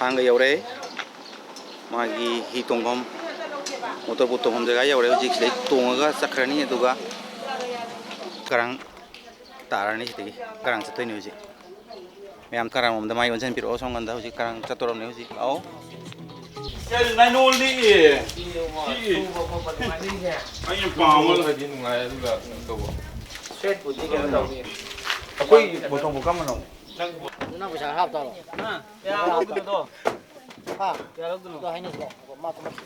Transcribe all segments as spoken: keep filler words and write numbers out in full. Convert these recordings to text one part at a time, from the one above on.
ꯊꯥꯡꯒ ꯌꯧꯔꯦ꯫ ꯃꯥꯒꯤ ꯍꯤ ꯇꯣꯡꯐꯝ, ꯃꯣꯇꯣꯔ ꯕꯣꯠ ꯇꯣꯡꯐꯝ ꯖꯒꯥ ꯌꯧꯔꯦ꯫ ꯍꯧꯖꯤꯛ ꯁꯤꯗꯩ ꯇꯣꯡꯉꯒ ꯆꯠꯈ꯭ꯔꯅꯤ, ꯑꯗꯨꯒ ꯀꯔꯥꯡ ꯇꯥꯔꯅꯤ꯫ ꯁꯤꯗꯒꯤ ꯀꯔꯥꯡ ꯆꯠꯇꯣꯏꯅꯦ ꯍꯧꯖꯤꯛ꯫ ꯃꯌꯥꯝ ꯀꯔꯥꯡ ꯂꯣꯝꯗ ꯃꯥꯏ ꯑꯣꯟꯁꯤꯟꯕꯤꯔꯛꯑꯣ꯫ ꯁꯣꯝ ꯀꯥꯟꯗ ꯍꯧꯖꯤꯛ ꯀꯔꯥꯡ ꯆꯠꯇꯣꯔꯕꯅꯦ ꯍꯧꯖꯤꯛ꯫ ꯂꯥꯛꯑꯣ꯫ ꯀꯔꯤ ꯅꯥꯏꯅꯣꯜꯗꯤ? ꯁꯤ ꯁꯨꯕ ꯈꯣꯠꯄ ꯅꯨꯡꯉꯥꯏꯗꯣꯏꯅꯦ꯫ ꯑꯩꯅ ꯄꯥꯝꯕ ꯍꯥꯏꯗꯤ ꯅꯨꯡꯉꯥꯏ, ꯑꯗꯨꯒ ꯀꯩꯅꯣ ꯇꯧꯕ꯫ ꯁ꯭ꯋꯦꯠꯄꯨꯗꯤ ꯀꯩꯅꯣ ꯇꯧꯅꯤ꯫ ꯑꯩꯈꯣꯏ ꯕꯣꯇꯣꯟꯕꯨ ꯀꯔꯝꯕꯅꯣ? ꯅꯪ ꯄꯩꯁꯥ ꯍꯥꯞꯇꯧꯔꯣ? ꯍꯥ? ꯀꯌꯥ ꯂꯧꯗꯣꯏꯅꯣꯗꯣ? ꯍꯥ? ꯀꯌꯥ ꯂꯧꯗꯣꯏꯅꯣ? ꯑꯗꯣ ꯍꯥꯏꯅꯁꯤꯀꯣ꯫ ꯃꯥ ꯀꯨꯝꯃꯛꯈꯤ꯫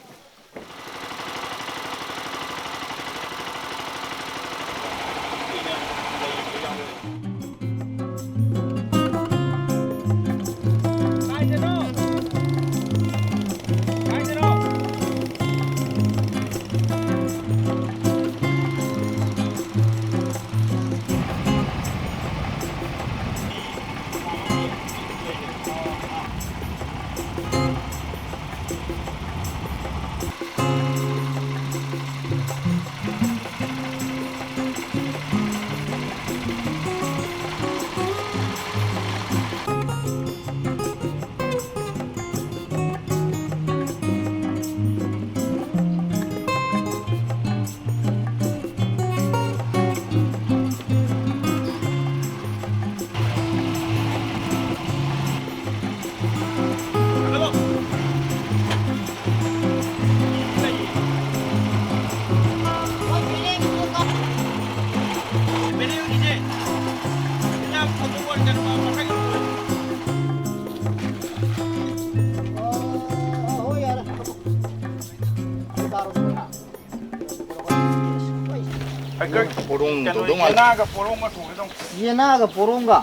ꯄꯣꯔꯣꯡ ꯀꯩꯅꯣ, ꯇꯧꯗꯧ ꯃꯥꯜꯂꯦ꯫ ꯌꯦꯅꯥꯒ ꯄꯣꯔꯣꯡꯒ ꯊꯣꯡꯒꯦ ꯇꯧꯅꯤ꯫ ꯌꯦꯅꯥꯒ ꯄꯣꯔꯣꯡꯒ꯫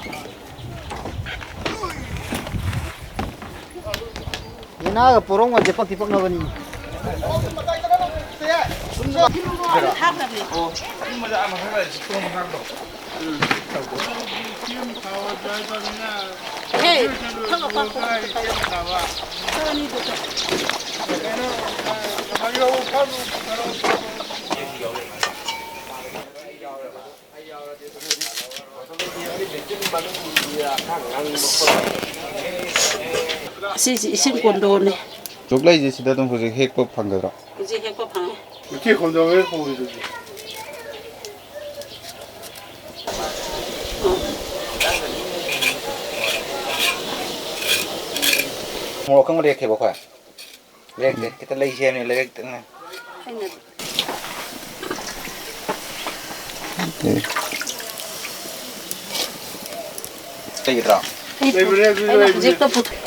ꯌꯦꯅꯥꯒ ꯄꯣꯔꯣꯡꯒꯁꯦ ꯄꯛꯇꯤ ꯄꯛꯅꯕꯅꯤ꯫ ꯍꯥꯞꯈ꯭ꯔꯕꯅꯦ꯫ ꯑꯣ, ꯁꯤ ꯃꯆꯥ ꯑꯃ ꯈꯔ ꯂꯩꯔꯦ, ꯁꯤ ꯊꯣꯡ ꯃꯈꯥꯗꯣ꯫ ꯍꯦ, ꯊꯛ ꯑꯄꯥꯛꯄ ꯑꯝꯇ ꯄꯥꯏꯔꯛꯑꯣ꯫ ꯊꯛ ꯑꯅꯤꯗꯨ ꯊꯛ꯫ ꯑꯁꯤꯁꯤ ꯏꯁꯤꯡ ꯀꯣꯟꯗꯣꯟꯅꯤ꯫ ꯂꯣꯛꯂꯩꯁꯦ ꯁꯤꯗ ꯑꯗꯨꯝ ꯍꯧꯖꯤꯛ ꯍꯦꯛꯄ ꯐꯪꯒꯗ꯭ꯔꯣ? ꯍꯧꯖꯤꯛ ꯍꯦꯛꯄ ꯐꯪꯉꯦ꯫ ꯎꯆꯤ ꯈꯣꯡꯖꯣꯝ ꯍꯦꯛ ꯐꯪꯉꯤꯗꯨꯗꯤ꯫ ꯃꯣꯔꯣꯛ ꯑꯀꯪꯕ ꯂꯩꯔꯛꯀꯦꯕ ꯑꯩꯈꯣꯏ꯫ ꯂꯩꯔꯛꯇꯦ꯫ ꯈꯤꯇ ꯂꯩꯁꯦ ꯍꯥꯏꯕꯅꯤ, ꯂꯩꯔꯛꯇꯦꯅꯦ꯫ ꯑꯩꯅ ꯂꯩꯒꯗ꯭ꯔꯣ? ꯑꯩ ꯂꯩꯕꯅꯦ, ꯑꯗꯨꯗꯤ ꯑꯩꯅ ꯂꯩꯕꯅꯦ꯫ ꯍꯧꯖꯤꯛꯇ ꯄꯨꯊꯣꯛ-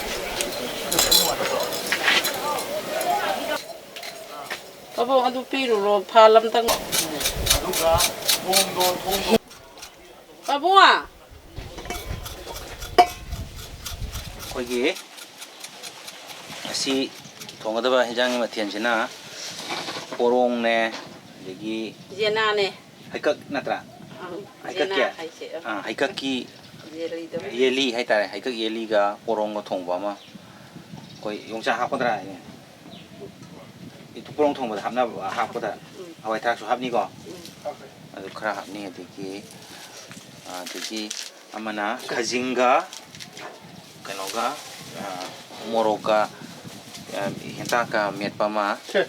ꯄꯥꯕꯨꯡ, ꯑꯗꯨ ꯄꯤꯔꯨꯔꯣ, ꯐꯥꯜ ꯑꯝꯇꯪ꯫ ꯑꯗꯨꯒ ꯊꯣꯡꯗꯣ, ꯊꯣꯡꯗꯣ꯫ ꯄꯥꯕꯨꯡ! ꯑꯩꯈꯣꯏꯒꯤ ꯉꯁꯤ ꯊꯣꯡꯒꯗꯕ ꯍꯦꯟꯖꯥꯡꯒꯤ ꯃꯊꯦꯜꯁꯤꯅ ꯄꯣꯔꯣꯡꯅꯦ, ꯑꯗꯒꯤ ꯌꯦꯅꯥꯅꯦ꯫ ꯍꯩꯀꯛ ꯅꯠꯇ꯭ꯔꯥ? ꯑꯪ, ꯍꯩꯀꯛꯀꯤ? ꯌꯦꯅꯥ ꯍꯥꯏꯁꯦ, ꯑꯪ꯫ ꯑꯥ, ꯍꯩꯀꯛꯀꯤ ꯌꯦꯂꯤꯗꯣ꯫ ꯌꯦꯂꯤ ꯍꯥꯏꯇꯥꯔꯦ꯫ ꯍꯩꯀꯛ ꯌꯦꯂꯤꯒ ꯄꯣꯔꯣꯡꯒ ꯊꯣꯡꯕ ꯑꯃ꯫ ꯑꯩꯈꯣꯏ ꯌꯣꯡꯆꯥꯛ ꯍꯥꯞꯀꯗ꯭ꯔꯥ ꯍꯥꯏꯅꯦ꯫ ꯄꯣꯔꯣꯡ ꯊꯣꯡꯕꯗ ꯍꯥꯞꯅꯕ, ꯍꯥꯞꯄꯗ ꯎꯝ꯫ ꯍꯋꯥꯏ ꯊꯔꯥꯛꯁꯨ ꯍꯥꯞꯅꯤꯀꯣ? ꯎꯝ꯫ ꯑꯗꯨ ꯈꯔ ꯍꯥꯞꯅꯤ꯫ ꯑꯗꯒꯤ, ꯑꯗꯒꯤ ꯑꯃꯅ ꯈꯥꯖꯤꯡꯒ ꯀꯩꯅꯣꯒ, ꯑ, ꯃꯣꯔꯣꯛꯀ, ꯑ, ꯍꯦꯟꯇꯥꯛꯀ ꯃꯦꯠꯄ ꯑꯃ, ꯁꯦ꯫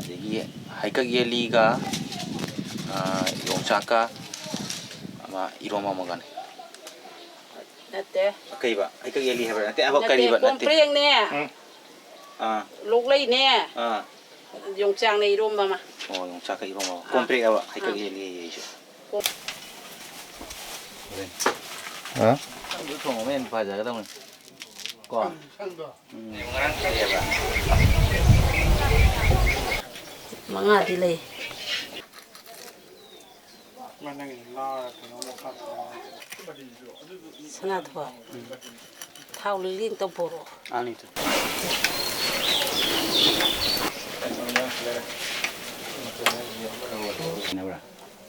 ꯑꯗꯒꯤ ꯍꯩꯀꯛ ꯌꯦꯂꯤꯒ, ꯑ, ꯌꯣꯡꯆꯥꯛꯀ ꯑꯃ ꯏꯔꯣꯝꯕ ꯑꯃꯒꯅꯤ꯫ ꯅꯠꯇꯦ꯫ ꯀꯩꯕ? ꯍꯩꯀꯛ ꯌꯦꯂꯤ ꯍꯥꯏꯕ꯭ꯔꯥ? ꯅꯠꯇꯦ, ꯑꯕ-, ꯅꯠꯇꯦ, ꯀꯔꯤꯕ? ꯅꯠꯇꯦ꯫ ꯀꯣꯝꯄ꯭ꯔꯦꯡꯅꯦ꯫ ꯎꯝ꯫ ꯑꯥ꯫ ꯂꯣꯛꯂꯩꯅꯦ꯫ ꯑꯥ꯫ ꯌꯣꯡꯆꯥꯛꯅꯦ ꯏꯔꯣꯝꯕ ꯑꯃ꯫ ꯑꯣ, ꯌꯣꯡꯆꯥꯛꯀ ꯏꯔꯣꯝꯕ ꯑꯃ꯫ ꯑꯥ꯫ ꯀꯣꯝꯄ꯭ꯔꯦꯛ ꯍꯥꯏꯕ? ꯍꯩꯀꯛ ꯑꯥ꯫ ꯌꯦꯂꯤ ꯍꯥꯏꯁꯦ꯫ ꯀꯣꯝ- ꯍꯥ? ꯑꯗꯨ ꯊꯣꯡꯕꯅ ꯍꯦꯟꯅ ꯐꯖꯒꯗꯧꯅꯤ꯫ ꯀꯣ? ꯎꯝ꯫ ꯃꯉꯥꯗꯤ ꯂꯩ꯫ ꯁꯅꯥꯊꯣꯏ, ꯊꯥꯎ ꯂꯤꯛꯂꯤ ꯑꯝꯇ ꯄꯣꯔꯛꯑꯣ꯫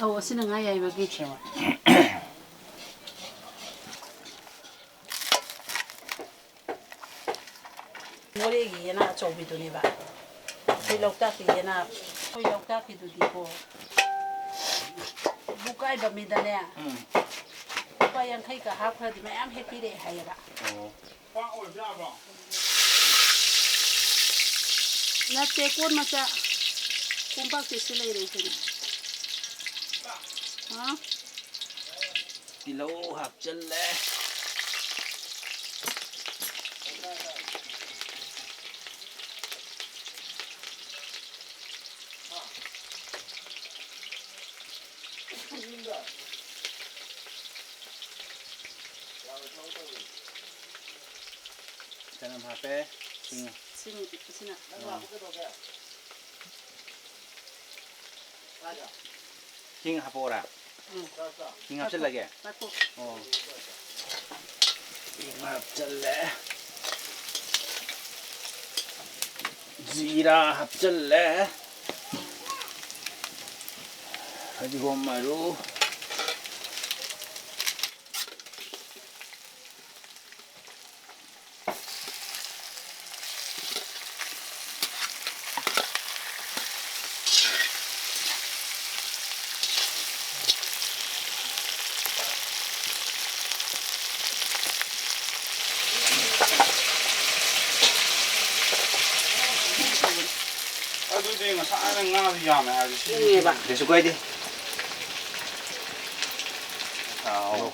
ꯑꯧ, ꯑꯁꯤꯅ ꯉꯥ ꯌꯥꯏꯕꯒꯤ꯫ ꯃꯣꯔꯦꯒꯤ ꯌꯦꯅꯥ ꯑꯆꯧꯕꯤꯗꯨꯅꯦꯕ꯫ ꯑꯩꯈꯣꯏ ꯂꯣꯛꯇꯥꯛꯀꯤ ꯌꯦꯅꯥ, ꯑꯩꯈꯣꯏ ꯂꯣꯛꯇꯥꯛꯀꯤꯗꯨꯗꯤꯀꯣ, ꯕꯨꯀꯥꯏꯕ ꯃꯤꯗꯅꯦ, ꯎꯝ꯫ ꯂꯨꯄꯥ ꯌꯥꯡꯈꯩꯒ ꯍꯥꯞꯈ꯭ꯔꯗꯤ ꯃꯌꯥꯝ ꯍꯦꯛꯄꯤꯔꯛꯑꯦ ꯍꯥꯏꯌꯦꯕ꯫ ꯑꯣ꯫ ꯄꯥꯛ ꯑꯣꯏꯕ ꯌꯥꯕ꯭ꯔꯣ? ꯅꯠꯇꯦ, ꯀꯣꯟ ꯃꯆꯥ꯫ ꯀꯣꯝꯄꯥꯛꯇꯤ ꯁꯤ ꯂꯩꯔꯦ ꯁꯤꯗ꯫ ꯍꯥ? ꯇꯤꯜꯍꯧ ꯍꯥꯞꯆꯜꯂꯦ꯫ ꯆꯅꯝ ꯍꯥꯞꯄꯦ꯫ ꯁꯤꯡ꯫ ꯁꯤꯡ, ꯁꯤꯅ꯫ ꯑꯥ꯫ ꯍꯤꯡ ꯍꯥꯞꯄꯛꯑꯣꯔꯥ? ꯎꯝ꯫ ꯍꯤꯡ ꯍꯥꯞꯆꯤꯜꯂꯒꯦ? ꯉꯥꯏꯈꯣ꯫ ꯑꯣ꯫ ꯍꯤꯡ ꯍꯥꯞꯆꯤꯜꯂꯦ꯫ ꯖꯤꯔꯥ ꯍꯥꯞꯆꯤꯜꯂꯦ꯫ ꯐꯗꯤꯒꯣꯝ ꯃꯔꯨ꯫ ꯑꯗꯨꯗꯤ ꯉꯁꯥꯏꯅ ꯉꯥꯗꯨ ꯌꯥꯝꯃꯦ ꯍꯥꯏꯔꯗꯤ ꯁꯤ ꯏꯪꯉꯦꯕ꯫ ꯀꯩꯁꯨ ꯀꯥꯏꯗꯦ꯫ ꯑꯥꯎ꯫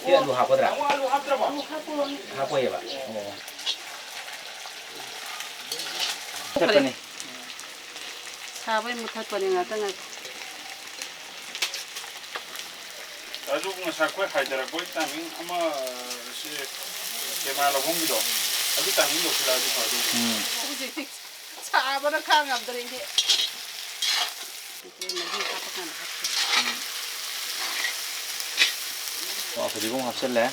ꯁꯤ ꯑꯂꯨ ꯍꯥꯞꯀꯗ꯭ꯔꯥ? ꯑꯃꯨꯛ ꯑꯂꯨ ꯍꯥꯞꯇ꯭ꯔꯕꯣ? ꯑꯃꯨꯛ ꯍꯥꯞꯄꯛꯑꯣꯅꯦ꯫ ꯍꯥꯞꯄꯣꯏꯌꯦꯕ? ꯑꯣ꯫ ꯆꯠꯄꯅꯤ꯫ ꯁꯥꯕꯩ ꯃꯨꯊꯠꯄꯅꯤ, ꯉꯥꯛꯇꯪ ꯉꯥꯏꯈꯣ꯫ ꯑꯗꯨ ꯉꯁꯥꯏ ꯑꯩꯈꯣꯏ ꯍꯥꯏꯊꯔꯛꯄꯒꯤ timing ꯑꯃ, ꯁꯤ ꯀꯦꯃꯦꯔꯥ ꯂꯧꯐꯝꯒꯤꯗꯣ, ꯑꯗꯨ timing ꯌꯧꯁꯤꯜꯂꯛꯑꯗꯤ ꯐꯗꯧꯕ꯫ ꯎꯝ꯫ ꯍꯧꯖꯤꯛꯇꯤ ꯁꯥꯕꯅ ꯈꯥꯡ ꯉꯝꯗ꯭ꯔꯦ ꯑꯩꯗꯤ꯫ ꯃꯍꯤ ꯍꯥꯞꯄꯀꯥꯟꯗ ꯍꯥꯞꯀꯦ꯫ ꯎꯝ꯫ ꯑꯣ, ꯐꯗꯤꯒꯣꯝ ꯍꯥꯞꯆꯜꯂꯦ꯫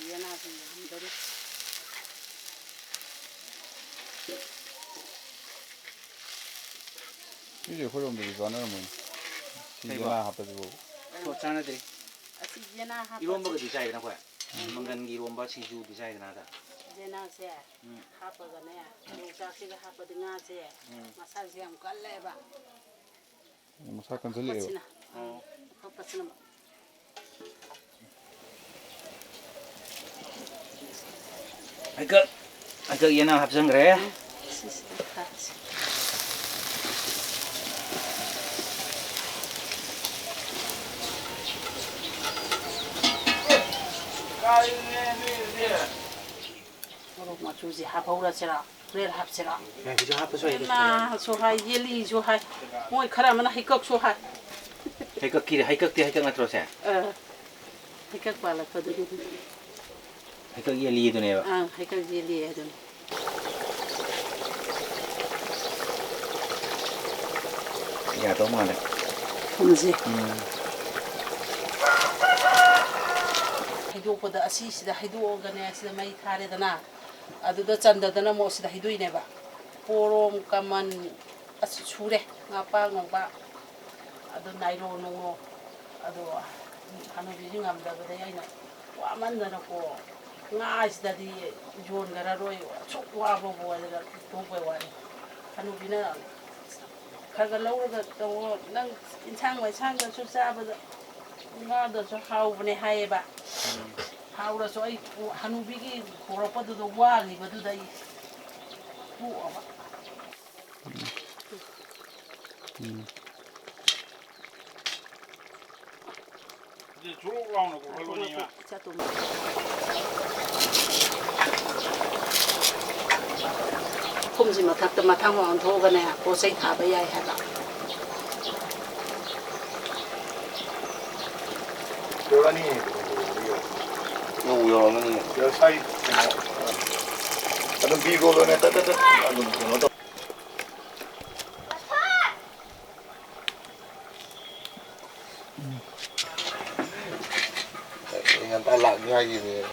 ꯌꯦꯅꯥꯁꯦ ꯌꯥꯝꯗꯔꯦ꯫ ꯁꯤꯁꯦ ꯑꯩꯈꯣꯏꯔꯣꯝꯗꯗꯤ ꯆꯥꯅꯔꯝꯃꯣꯏꯅꯦ꯫ ꯁꯤ ꯀꯩꯕꯣ? ꯌꯦꯅꯥ ꯍꯥꯞꯄꯁꯤꯕꯨ꯫ ꯁꯣ ꯆꯥꯅꯗꯦ꯫ ꯑꯁꯤ ꯌꯦꯅꯥ ꯍꯥꯞꯄꯁꯤ꯫ ꯏꯔꯣꯝꯕꯒꯗꯤ ꯆꯥꯏꯗꯅ ꯑꯩꯈꯣꯏ? ꯃꯪꯒꯟꯒꯤ ꯏꯔꯣꯝꯕ ꯁꯤꯡꯖꯨꯗꯤ ꯆꯥꯏꯗꯅ ꯑꯗ꯫ ꯆꯦꯅꯥꯁꯦ ꯎꯝ꯫ ꯍꯥꯞꯄꯒꯅꯦ, ꯌꯣꯡꯆꯥꯛꯁꯤꯒ ꯍꯥꯞꯄꯗꯤ ꯉꯥꯁꯦ ꯎꯝ꯫ ꯃꯁꯥꯁꯦ ꯌꯥꯝ ꯀꯜꯂꯦꯕ꯫ ꯃꯁꯥ ꯀꯟꯁꯤꯜꯂꯛꯑꯦꯕ꯫ ꯄꯠꯁꯤꯅ꯫ ꯑꯣ꯫ ꯄꯠꯁꯤꯅ꯫ ꯍꯩꯀꯛ, ꯍꯩꯀꯛ ꯌꯦꯅꯥ ꯍꯥꯞꯆꯤꯟꯈ꯭ꯔꯦ꯫ ꯎꯝ, ꯁꯤꯁꯤꯗ ꯍꯥꯞꯁꯤ꯫ ꯃꯣꯔꯣꯛ ꯃꯆꯨꯁꯦ ꯍꯥꯞꯍꯧꯔꯁꯤꯔꯥ? ꯍꯣꯔꯦꯟ ꯍꯥꯞꯁꯤꯔꯥ? ꯌꯥꯏ, ꯍꯧꯖꯤꯛ ꯍꯥꯞꯄꯁꯨ ꯌꯥꯏꯗ꯫ ꯉꯥꯁꯨ ꯍꯥꯏ, ꯌꯦꯜꯂꯤꯁꯨ ꯍꯥꯏ꯫ ꯃꯣꯏ ꯈꯔ ꯑꯃꯅ ꯍꯩꯀꯛꯁꯨ ꯍꯥꯏ꯫ ꯍꯩꯀꯛꯀꯤ, ꯍꯩꯀꯛꯇꯤ ꯍꯩꯀꯛ ꯅꯠꯇ꯭ꯔꯣ ꯁꯦ? ꯑ, ꯍꯩꯀꯛ ꯄꯥꯜꯂꯛꯄꯗꯨꯒꯤꯗꯤ꯫ ꯍꯩꯀꯛ ꯌꯦꯜꯂꯤꯗꯨꯅꯦꯕ꯫ ꯑ, ꯍꯩꯀꯛ ꯌꯦꯜꯂꯤ ꯑꯗꯨꯅꯤ꯫ ꯌꯥꯗꯧ ꯃꯥꯜꯂꯦ꯫ ꯊꯨꯝꯁꯦ꯫ ꯎꯝ꯫ ꯍꯩꯗꯣꯛꯄꯗ ꯑꯁꯤꯁꯤꯗ ꯍꯩꯗꯣꯛꯑꯒꯅꯦ, ꯁꯤꯗ ꯃꯩ ꯊꯥꯔꯦꯗꯅ, ꯑꯗꯨꯗ ꯆꯟꯗꯗꯅ ꯑꯃꯨꯛ ꯁꯤꯗ ꯍꯩꯗꯣꯛꯏꯅꯦꯕ꯫ ꯄꯣꯔꯣꯝ, ꯀꯃꯟ, ꯑꯁ, ꯁꯨꯔꯦ꯫ ꯉꯥꯄꯥ ꯉꯧꯕ꯫ ꯑꯗꯨ ꯅꯥꯏꯔꯣ ꯅꯨꯡꯉꯣ꯫ ꯑꯗꯣ ꯍꯅꯨꯕꯤꯁꯤ ꯉꯝꯗꯕꯗꯒꯤ ꯑꯩꯅ ꯋꯥꯃꯟꯗꯅꯀꯣ, ꯉꯥꯁꯤꯗꯗꯤ ꯌꯣꯟꯈ꯭ꯔꯔꯣꯏ, ꯑꯁꯨꯛ ꯋꯥꯕꯕꯨ ꯍꯥꯏꯗꯅ ꯇꯣꯛꯄꯩ ꯋꯥꯅꯤ꯫ ꯍꯅꯨꯕꯤꯅ ꯈꯔ ꯈꯔ ꯂꯧꯔꯒ ꯇꯧꯋꯣ, ꯅꯪ ꯏꯟꯁꯥꯡ ꯃꯩꯁꯥꯡꯗꯁꯨ ꯆꯥꯕꯗ ꯉꯥꯗꯁꯨ ꯍꯥꯎꯕꯅꯦ ꯍꯥꯏꯌꯦꯕ꯫ ꯍꯥꯎꯔꯁꯨ ꯑꯩ ꯍꯅꯨꯕꯤꯒꯤ ꯄꯣꯔꯛꯄꯗꯨꯗ ꯋꯥꯈꯤꯕꯗꯨꯗ ꯑꯩ ꯇꯣꯛꯑꯕ꯫ ꯎꯝ꯫ ꯑꯗꯨ ꯖꯣꯛ ꯂꯥꯎꯅ ꯀꯣꯛꯍꯜꯂꯣꯅꯦ, ꯏꯃꯥ꯫ ꯐꯨꯝꯁꯤ ꯃꯊꯛꯇ ꯃꯊꯪ ꯑꯣꯟꯊꯣꯛꯑꯒꯅꯦ, ꯄꯣꯠ ꯆꯩ ꯊꯥꯕ ꯌꯥꯏ ꯍꯥꯏꯕ꯫ ꯌꯧꯔꯛꯑꯅꯤ꯫ ꯌꯧꯕꯨ ꯌꯧꯔꯝꯃꯅꯤ꯫ ꯉꯁꯥꯏ ꯀꯩꯅꯣ, ꯑꯗꯨꯝ ꯕꯤ ꯒꯣꯜ ꯑꯣꯏꯅ ꯇꯠ ꯇꯠ ꯇꯠ ꯑꯗꯨꯝ ꯀꯩꯅꯣ ꯇꯧ꯫ ꯉꯟꯇꯥ ꯂꯥꯛꯅꯤ ꯍꯥꯏꯈꯤꯕꯅꯦ꯫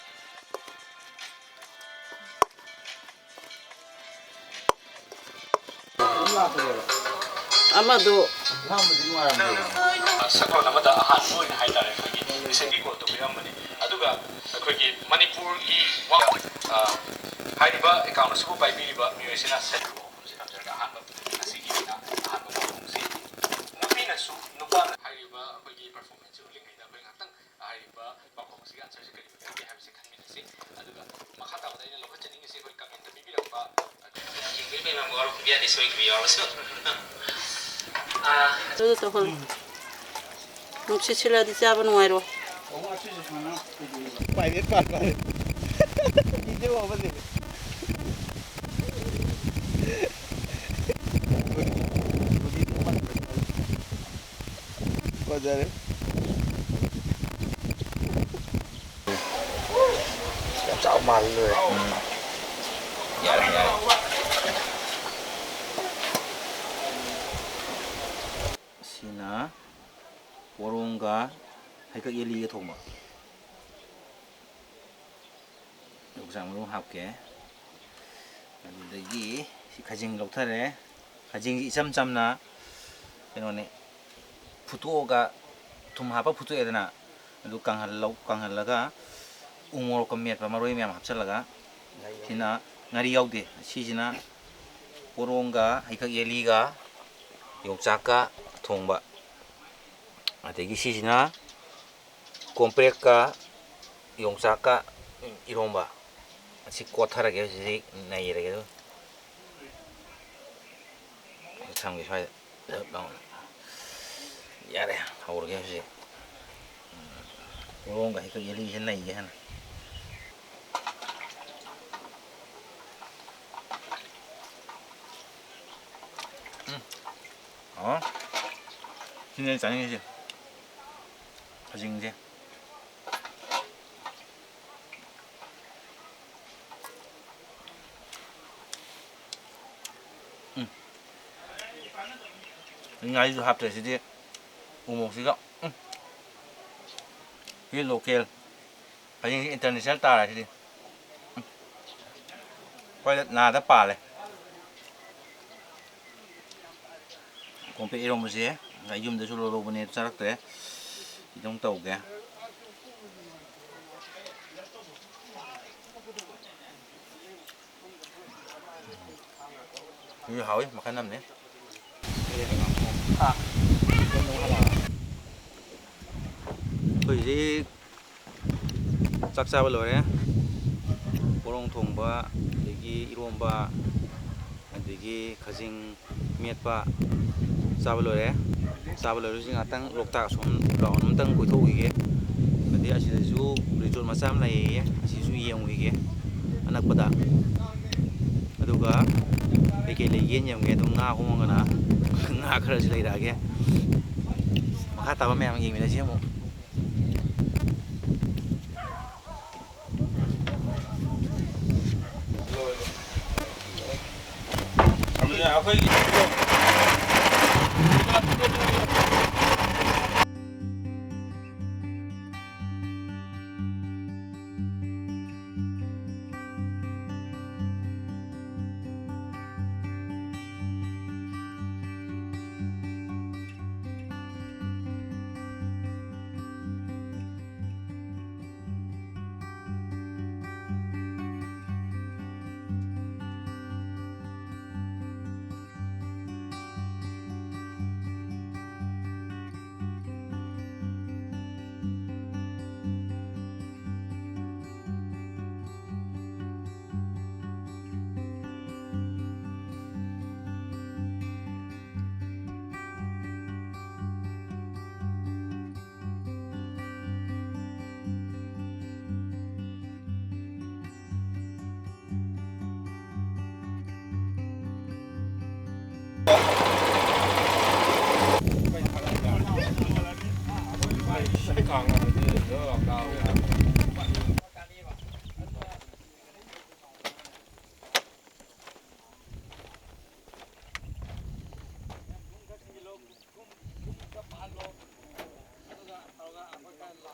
ꯑꯃꯗꯨ ꯁꯛꯂꯣꯟ ꯑꯃꯗ ꯑꯍꯥꯟꯕ ꯑꯣꯏꯅ ꯍꯥꯏꯇꯥꯔꯦ, ꯑꯩꯈꯣꯏꯒꯤ ꯏꯁꯩꯒꯤ ꯀꯣꯠꯇꯣ ꯄꯤꯔꯝꯕꯅꯤ꯫ ꯑꯗꯨ ꯑꯩꯈꯣꯏꯒꯤ ꯃꯅꯤꯄꯨꯔꯒꯤ ꯋꯥ-, ꯑ, ꯍꯥꯏꯔꯤꯕ ꯑꯦꯀꯥꯎꯟ ꯑꯁꯤꯕꯨ ꯄꯥꯏꯕꯤꯔꯤꯕ ꯃꯤꯑꯣꯏꯁꯤꯅ ꯁꯦꯠ ꯑꯍꯨꯝꯁꯤ ꯊꯝꯖꯔꯒ ꯑꯍꯥꯟꯕ, ꯉꯁꯤꯒꯤ ꯑꯣꯏꯅ ꯑꯍꯥꯟꯕ ꯄꯥꯎꯈꯨꯝꯁꯤ ꯅꯨꯄꯤꯅꯁꯨ ꯅꯨꯄꯥꯅ ꯍꯥꯏꯔꯤꯕ ꯑꯩꯈꯣꯏꯒꯤ ꯄꯔꯐꯣꯔꯃꯦꯟꯁꯁꯤ ꯎꯠꯂꯤꯉꯩꯗ ꯑꯩꯈꯣꯏ ꯉꯥꯛꯇꯪ ꯍꯥꯏꯔꯤꯕ ꯄꯥꯎꯈꯨꯝ ꯑꯁꯤꯒꯤ ꯑꯟꯁꯔꯁꯤ ꯀꯔꯤ ꯑꯣꯏꯒꯗꯒꯦ ꯍꯥꯏꯕꯁꯤ ꯈꯟꯃꯤꯟꯅꯁꯤ꯫ ꯑꯗꯨꯒ ꯃꯈꯥ ꯇꯥꯕꯗ ꯑꯩꯅ ꯂꯧꯈꯠꯆꯅꯤꯡꯉꯤꯁꯤ ꯑꯩꯈꯣꯏ ꯀꯃꯦꯟꯇ ꯄꯤꯕꯤꯔꯛꯄ ꯌꯦꯡꯕꯤꯕ ꯃꯌꯥꯝ ꯋꯥꯔꯧꯕꯤꯕ ꯌꯥꯗꯦ, ꯁꯣꯏꯈꯤꯕ ꯌꯥꯎꯔꯁꯨ꯫ ꯑꯥ, ꯑꯗꯨꯗ ꯇꯧꯍꯜꯂꯨ꯫ ꯅꯨꯡꯁꯤꯠ ꯁꯤꯠꯂꯗꯤ ꯆꯥꯕ ꯅꯨꯡꯉꯥꯏꯔꯣꯏ꯫ ꯄ꯭ꯔꯥꯏꯚꯦꯠ ꯄꯥꯔꯠ ꯃꯥꯜꯂꯦ꯫ ꯚꯤꯗꯤꯑꯣ ꯑꯃꯅꯦ꯫ ꯐꯖꯔꯦ꯫ ꯌꯥꯝ ꯆꯥꯎ ꯃꯥꯜꯂꯦ, ꯂꯣꯏꯔꯦ꯫ ꯎꯝ꯫ ꯌꯥꯔꯦ, ꯌꯥꯔꯦ꯫ ꯁꯤꯅ ꯄꯣꯔꯣꯡꯒ ꯍꯩꯀꯛ ꯌꯦꯂꯤꯒ ꯊꯣꯡꯕ꯫ ꯌꯣꯡꯆꯥꯛ ꯃꯔꯨ ꯍꯥꯞꯀꯦ꯫ ꯑꯗꯨꯗꯒꯤ ꯁꯤ ꯈꯖꯤꯡ ꯂꯧꯊꯔꯦ꯫ ꯈꯖꯤꯡꯁꯤ ꯏꯆꯝ ꯆꯝꯅ ꯀꯩꯅꯣꯅꯤ, ꯐꯨꯠꯇꯣꯛꯑꯒ ꯊꯨꯝ ꯍꯥꯞꯄ ꯐꯨꯠꯇꯣꯛꯑꯦꯗꯅ, ꯑꯗꯨ ꯀꯪꯍꯜꯂꯧ-, ꯀꯪꯍꯜꯂꯒ ꯎ ꯃꯣꯔꯣꯛꯀ ꯃꯦꯠꯄ ꯃꯔꯣꯏ ꯃꯌꯥꯝ ꯍꯥꯞꯆꯤꯜꯂꯒ, ꯁꯤꯅ ꯉꯥꯔꯤ ꯌꯥꯎꯗꯦ, ꯁꯤꯁꯤꯅ ꯄꯣꯔꯣꯡꯒ ꯍꯩꯀꯛ ꯌꯦꯂꯤꯒ ꯌꯣꯡꯆꯥꯛꯀ ꯊꯣꯡꯕ꯫ ꯑꯗꯒꯤ ꯁꯤꯁꯤꯅ ꯀꯣꯝꯄ꯭ꯔꯦꯛꯀ ꯌꯣꯡꯆꯥꯛꯀ ꯏꯔꯣꯝꯕ꯫ ꯑꯁꯤ ꯀꯣꯠꯊꯔꯒꯦ, ꯍꯧꯖꯤꯛ ꯍꯧꯖꯤꯛ ꯅꯩꯔꯒꯦ ꯑꯗꯨ꯫ ꯊꯝꯒꯦ ꯁ꯭ꯋꯥꯏꯗ꯫ ꯂꯞ ꯂꯥꯎꯅ꯫ ꯌꯥꯔꯦ, ꯍꯧꯔꯒꯦ ꯍꯧꯖꯤꯛ꯫ ꯄꯣꯔꯣꯡꯒ ꯍꯩꯀꯛ ꯌꯦꯂꯤꯁꯦ ꯅꯩꯒꯦ ꯍꯥꯟꯅ꯫ ꯎꯝ꯫ ꯑꯣ꯫ ꯁꯤꯅꯦ ꯑꯩꯅ ꯆꯥꯅꯤꯡꯉꯤꯁꯦ꯫ ꯈꯖꯤꯡꯁꯦ꯫ ꯎꯝ꯫ ꯉꯥꯔꯤꯁꯨ ꯍꯥꯞꯇ꯭ꯔꯦ ꯁꯤꯗꯤ꯫ ꯎ ꯃꯣꯔꯣꯛꯁꯤꯒ꯫ ꯎꯝ꯫ ꯁꯤ ꯂꯣꯀꯦꯜ꯫ ꯈꯖꯤꯡꯁꯤ ꯏꯟꯇꯔꯅꯦꯁꯅꯦꯜ ꯇꯥꯔꯦ ꯁꯤꯗꯤ꯫ ꯎꯝ꯫ ꯑꯩꯈꯣꯏꯗ ꯅꯥꯗ ꯄꯥꯜꯂꯦ꯫ ꯀꯣꯝꯄ꯭ꯔꯦꯛ ꯏꯔꯣꯝꯕꯁꯦ ꯌꯨꯝꯗꯁꯨ ꯂꯧꯔꯧꯕꯅꯦ, ꯆꯥꯔꯛꯇ꯭ꯔꯦ꯫ ꯁꯤꯗ ꯑꯃꯨꯛ ꯇꯧꯒꯦ꯫ ꯃꯤꯁꯨ ꯍꯥꯎꯏ, ꯃꯈꯜ ꯑꯃꯅꯤ꯫ ꯑꯩꯈꯣꯏ ꯍꯧꯖꯤꯛ ꯆꯥꯛ ꯆꯥꯕ ꯂꯣꯏꯔꯦ꯫ ꯄꯣꯔꯣꯡ ꯊꯣꯡꯕ, ꯑꯗꯒꯤ ꯏꯔꯣꯝꯕ, ꯑꯗꯒꯤ ꯈꯥꯖꯤꯡ ꯃꯦꯠꯄ ꯆꯥꯕ ꯂꯣꯏꯔꯦ꯫ ꯆꯥꯕ ꯂꯣꯏꯔꯁꯤ ꯉꯥꯛꯇꯪ ꯂꯣꯛꯇꯥꯛ ꯑꯁꯣꯝ ꯒ꯭ꯔꯥꯎꯟ ꯑꯃꯇꯪ ꯀꯣꯏꯊꯣꯛꯎꯈꯤꯒꯦ꯫ ꯑꯗꯩ ꯑꯁꯤꯗꯁꯨ ꯔꯤꯖꯣꯔꯠ ꯃꯆꯥ ꯑꯃ ꯂꯩꯌꯦ, ꯑꯁꯤꯁꯨ ꯌꯦꯡꯉꯨꯈꯤꯒꯦ ꯑꯅꯛꯄꯗ꯫ ꯑꯗꯨꯒ ꯀꯩꯀꯩ ꯂꯩꯒꯦꯅ ꯌꯦꯡꯉꯨꯒꯦ꯫ ꯑꯗꯨꯝ ꯉꯥ ꯍꯣꯡꯉꯒꯅ ꯉꯥ ꯈꯔꯁꯨ ꯂꯩꯔꯛꯑꯒꯦ꯫ ꯃꯈꯥ ꯇꯥꯕ ꯃꯌꯥꯝ ꯌꯦꯡꯃꯤꯟꯅꯁꯤ ꯑꯃꯨꯛ꯫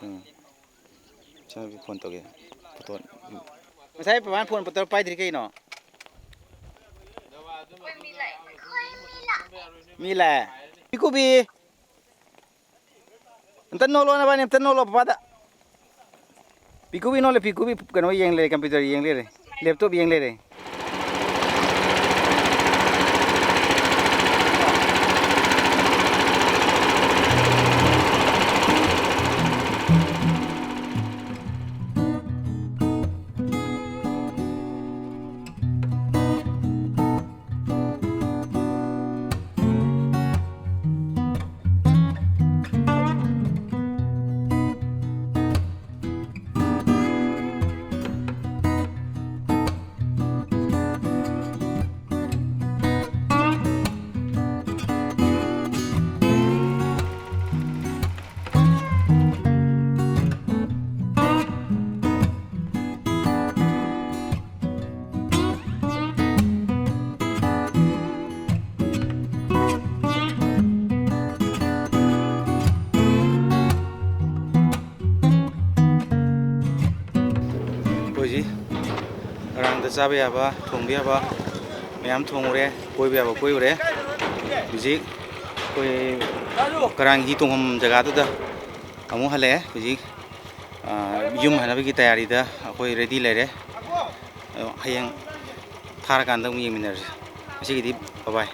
ꯎꯝ꯫ ꯏꯆꯥꯅꯨꯄꯤ ꯐꯣꯟ ꯇꯧꯒꯦ꯫ ꯐꯣꯇꯣ꯫ ꯉꯁꯥꯏ ꯄꯄꯥꯅ ꯐꯣꯟ ꯇꯧꯔ ꯄꯥꯏꯗ꯭ꯔꯤ ꯀꯩꯅꯣ? ꯃꯤ ꯂꯥꯛꯑꯦ꯫ ꯄꯤꯀꯨꯕꯤ! ꯑꯝꯇ ꯅꯣꯛꯂꯣ ꯅꯕꯥꯅꯤ, ꯑꯝꯇ ꯅꯣꯛꯂꯣ ꯄꯄꯥꯗ꯫ ꯄꯤꯀꯨꯕꯤ ꯅꯣꯛꯂꯦ, ꯄꯤꯀꯨꯕꯤ ꯀꯩꯅꯣ ꯌꯦꯡ ꯂꯩꯔꯦ, ꯀꯝꯄ꯭ꯌꯨꯇꯔ ꯌꯦꯡ ꯂꯩꯔꯦ, ꯂꯦꯞꯇꯣꯞ ꯌꯦꯡ ꯂꯩꯔꯦ꯫ ꯆꯥꯕ ꯌꯥꯕ, ꯊꯣꯡꯕ ꯌꯥꯕ ꯃꯌꯥꯝ ꯊꯣꯡꯉꯨꯔꯦ, ꯀꯣꯏꯕ ꯌꯥꯕ ꯀꯣꯏꯔꯨꯔꯦ꯫ ꯍꯧꯖꯤꯛ ꯑꯩꯈꯣꯏ ꯀꯔꯥꯡ ꯍꯤ ꯇꯣꯡꯐꯝ ꯖꯒꯥꯗꯨꯗ ꯑꯃꯨꯛ ꯍꯜꯂꯛꯑꯦ꯫ ꯍꯧꯖꯤꯛ, ꯑ, ꯌꯨꯝ ꯍꯟꯅꯕꯒꯤ ꯇꯌꯥꯔꯤꯗ ꯑꯩꯈꯣꯏ ꯔꯦꯗꯤ ꯂꯩꯔꯦ꯫ ꯑꯗꯣ ꯍꯌꯦꯡ ꯊꯥꯔꯀꯥꯟꯗ ꯑꯃꯨꯛ ꯌꯦꯡꯃꯤꯟꯅꯔꯁꯤ꯫ ꯉꯁꯤꯒꯤꯗꯤ ꯕꯥꯏ ꯕꯥꯏ꯫